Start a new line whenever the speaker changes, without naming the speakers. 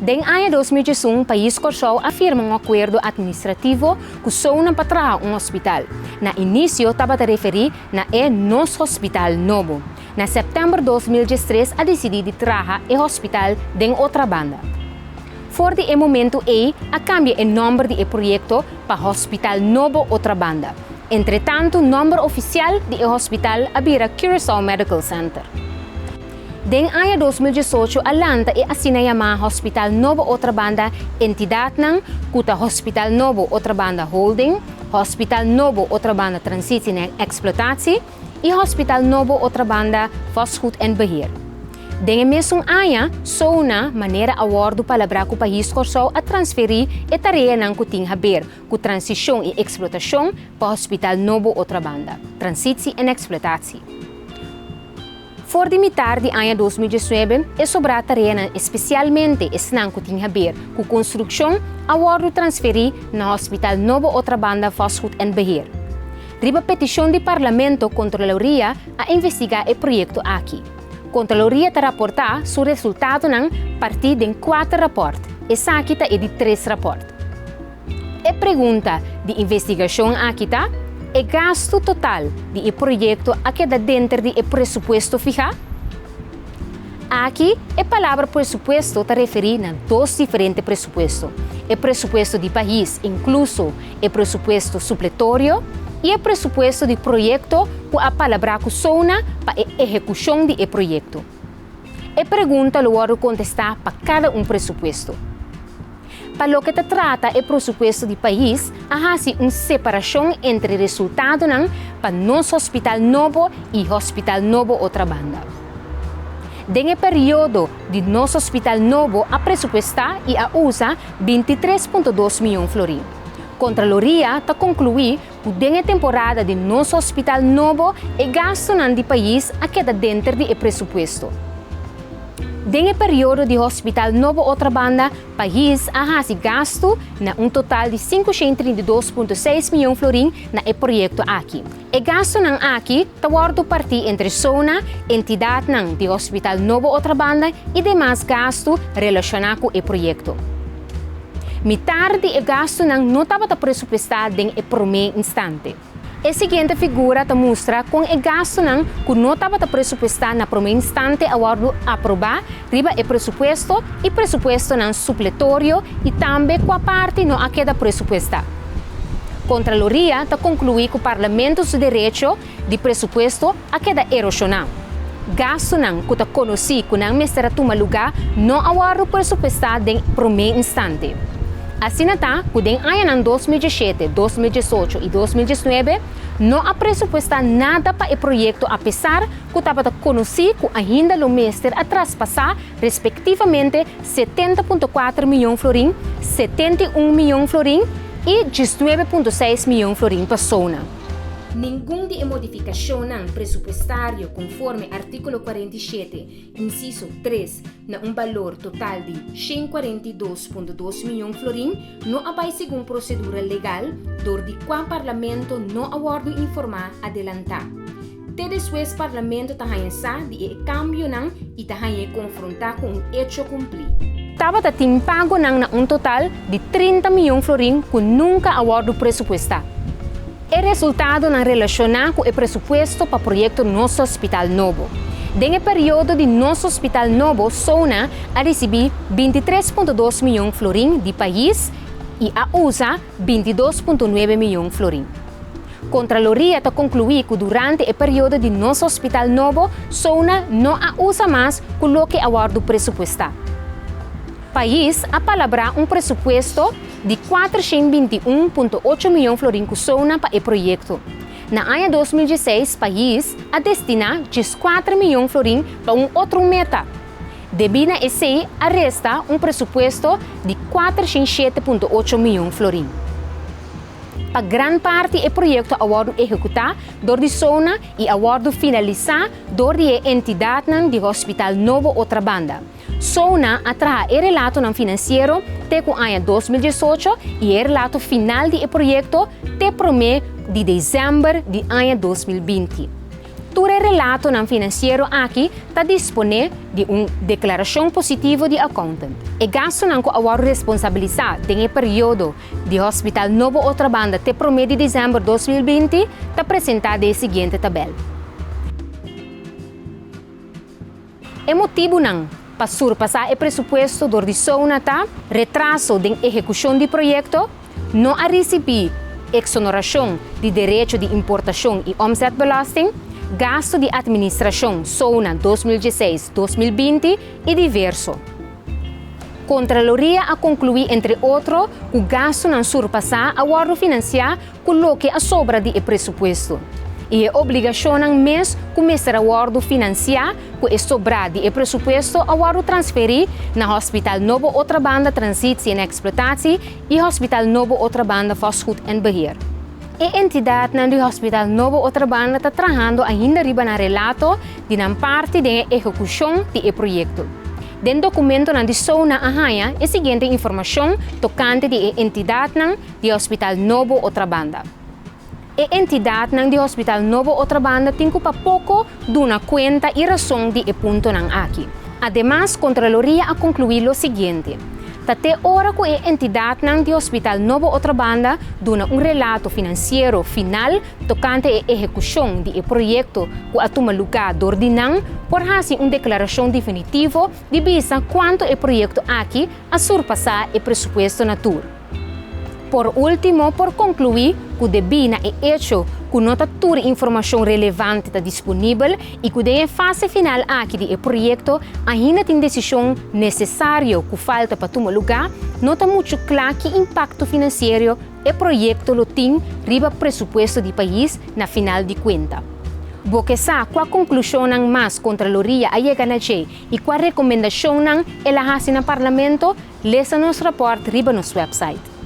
Den aña 2011 Pais Kòrsou a firma un akuerdo atministrativo ku SONA pa traha un hospital. Na inisio tabata referí na e Nos Hospital Nobo. Na sèptèmber 2013 a disidí di traha e hospital den Otrabanda. For di e momentu ei a kambia e nòmber di e proyekto pa Hospital Nobo Otrabanda. Entretantu nòmber ofisial di e hospital a bira Curaçao Medical Center. Den aña 2018 a lanta e asina yamá Hospital Nobo Otrabanda entidatnan ku ta Hospital Nobo Otrabanda Holding, Hospital Nobo Otrabanda Transitie en Exploitatie i Hospital Nobo Otrabanda Vastgoed en Beheer. Den e mesun aña, SONA, manera a wòrdu palabrá ku Pais Kòrsou a transferí e tareanan ku tin haber ku transishon i eksplotashon pa Hospital Nobo Otrabanda, Transitie en Exploitatie. For di mitar di aña 2019, e sobrá tareanan espesialmente esnan ku tin haber ku konstrukshon a wòrdu transferí na Hospital Nobo Otrabanda Vastgoed en Beheer. Riba petishon di Parlamento Kontroloria a investigá e proyekto aki. Kontroloria ta raportá su resultadonan partí den kuater rapòrt. Esaki ta e di tres rapòrt. E pregunta di investigashon aki ta, E gastu total di e proyekto a keda denter di e presupuesto fihá? Aki e palabra presupuesto ta referí na dos diferente presupuesto, e presupuesto di pais, inkluso e presupuesto supletorio, i e presupuesto di proyekto ku a palabrá ku SONA pa e ehekushon di e proyekto. E pregunta lo wòrdu kontestá pa kada un presupuesto. Pa loke ta trata e presupuesto di pais, a hasi un separashon entre resultadonan pa Nos Hospital Nobo i Hospital Nobo Otrabanda. Den e periodo di Nos Hospital Nobo a presupuestá i a usa 23.2 mion florin. Kontraloria ta konkluí ku den e temporada di Nos Hospital Nobo e gastunan di pais a keda denter di e presupuesto. Den e periodo di Hospital Nobo Otrabanda, pais a hasi gastu na un total di 532.6 mion florin na e proyekto aki. E gastunan aki ta wòrdu partí entre SONA, entidatnan di Hospital Nobo Otrabanda i demas gastu relashoná ku e proyekto. Mitar di e gastunan no tabata presupuestá den e promé instante. E siguiente figura ta mustra kon e gastunan ku no tabata presupuestá na promé instante a wòrdu aprobá riba e presupuesto i presupuestonan supletorio i tambe kua parti no a keda presupuestá. Kontraloria ta konkluí ku Parlamento su derecho di presupuesto a keda eroshoná. Gastunan ku ta konosí ku nan mester a tuma lugá no a wòrdu presupuestá den promé instante. Asina ta ku den añanan 2017, 2018 i 2019 no a presupuestá nada pa e proyekto apesar ku tabata konosí ku ainda lo mester a traspasá respektivamente 70.4 mion florin, 71 mion florin i 19.6 mion florin pa SONA. Ningun di e modifikashonnan presupuestario konforme artíkulo 47, insiso 3, na un balor total di 142.2 mion florin no a bai segun prosedura legal dor di kua Parlamento no a wòrdu informá adelantá. Te despues Parlamento ta haña sa di e kambionan i ta hañ'é konfrontá ku un echo kumplí. Tabata tin pagonan na un total di 30 mion florin ku nunka a wòrdu presupuestá. E resultadonan relashoná ku e presupuesto pa proyekto Nos Hospital Nobo. Den e periodo di Nos Hospital Nobo, SONA a risibí 23.2 mion florin di pais i a usa 22.9 mion florin. Kontraloria ta konkluí ku durante e periodo di Nos Hospital Nobo, SONA no a usa mas ku loke a wòrdu presupuestá. Pais a palabrá un presupuesto di 421.8 mion florin ku SONA pa e proyekto. Na aña 2016 pais a destiná 14 mion florin pa un otro meta. Debí na esei a resta un presupuesto di 407.8 mion florin. Pa gran parti e proyekto a wòrdu ehekutá dor di SONA i a wòrdu finalisá dor di e entidatnan di Hospital Nobo Otrabanda. SONA a traha e relatonan finansiero te ku aña 2018 i e relato final di e proyekto te promé di desèmber di aña 2020. Tur e relatonan finansiero aki ta disponé di un deklarashon positivo di accountant. E gastunan ku a wòrdu responsabilisá den e periodo di Hospital Nobo Otrabanda te promé di desèmber 2020 ta presentá den e siguiente tabèl. E motibunan pa surpasá e presupuesto dor di SONA ta, retraso den ehekushon di proyekto, no a risibí eksonorashon di derecho di importashon i omzetbelasting, gastu di atministrashon SONA 2016, 2020 i diverso. Kontraloria a konkluí entre otro ku gastunan surpasá a wòrdu finansiá ku loke a sobra di e presupuesto i e obligashonnan mes ku mester a wòrdu finansiá ku e sobrá di e presupuesto a wòrdu transferí na Hospital Nobo Otrabanda Transitie en Exploitatie i Hospital Nobo Otrabanda Vastgoed en Beheer. E entidatnan di Hospital Nobo Otrabanda ta trahando ainda riba nan relato di nan parti den e ehekushon di e proyekto. Den dokumentonan di SONA a haña e siguiente informashon tokante di e entidatnan di Hospital Nobo Otrabanda. E entidatnan di Hospital Nobo Otrabanda tin ku pa poko duna kuenta i rason di e puntonan aki. Ademas, Kontraloria a konkluí lo siguiente, Ta te ora ku e entidatnan di Hospital Nobo Otrabanda duna un relato finansiero final tokante e ehekushon di e proyekto ku a tuma lugá dor di nan, por hasi un deklarashon definitivo di bisa kuantu e proyekto aki a surpasá e presupuesto na tur. Por último por konkluí ku debí na e echo ku no ta tur informashon relevante ta disponibel i ku den e fase final aki di e proyekto ainda tin desishon nesesario ku falta pa tuma lugá, no ta muchu kla ki impakto finansiero e proyekto lo tin riba presupuesto di pais na final di kuenta. Bo ke sa kua konklushonnan mas Kontraloria a yega na dje i kua rekomendashonnan el a hasi na Parlamento? Lesa nos rapòrt riba nos wèpsait.